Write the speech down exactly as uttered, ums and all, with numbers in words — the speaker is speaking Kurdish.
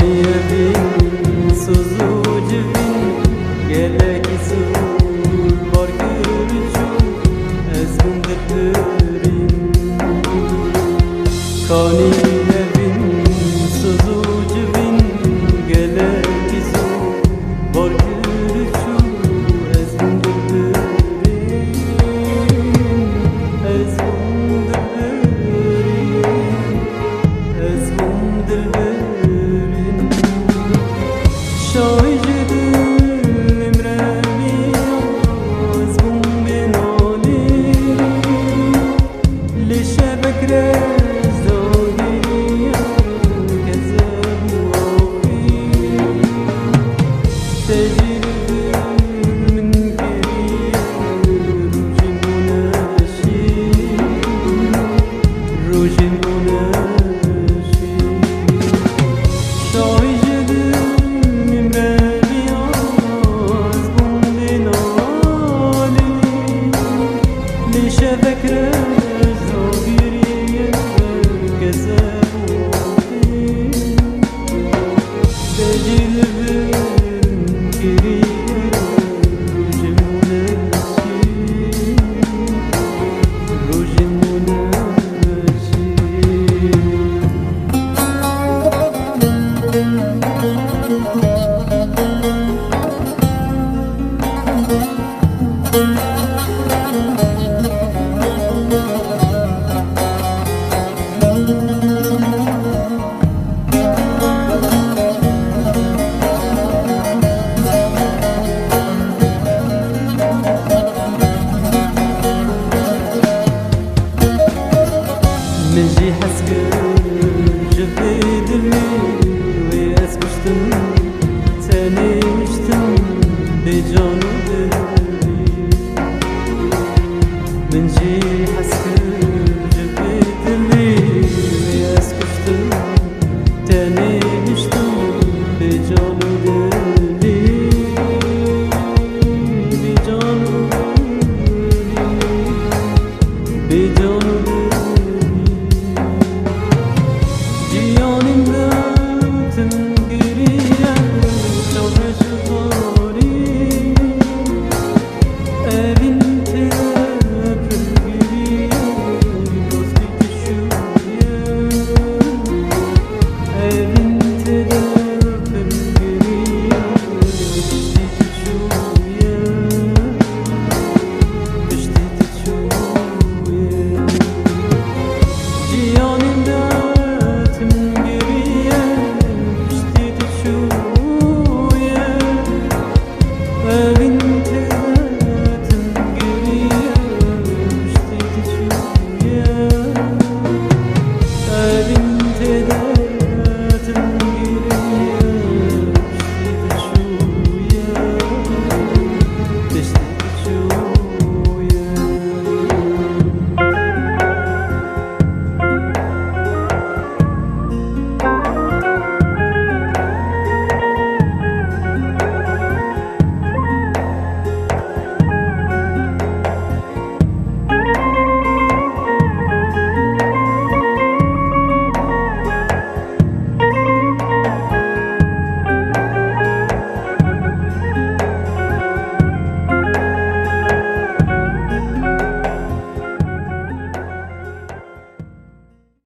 Evîn soz û civîn gelekî zû bar kir çû, ez bûm dilbirîn. Kanî evîn soz û civîn gelekî zû bar kir çû, ez bûm dilbirîn, ez bûm dilbirîn. Ez bûm dilbirîn. Şahî ji dilim re bîya, ez bûm bênalî. Lê şevek re ez dagiriya, kezeb û axî. Te jî li vir min kiriye, rojê bûne şîr, rojê bûne şîr. Şahî ji dilim re bîya, ez bûm bênalî. Lê şevek re ez dagiriye, kezeb û axî. Min jî hez kir ji vê dilê wê ez kuştim, tenê kuştim bê can û dil.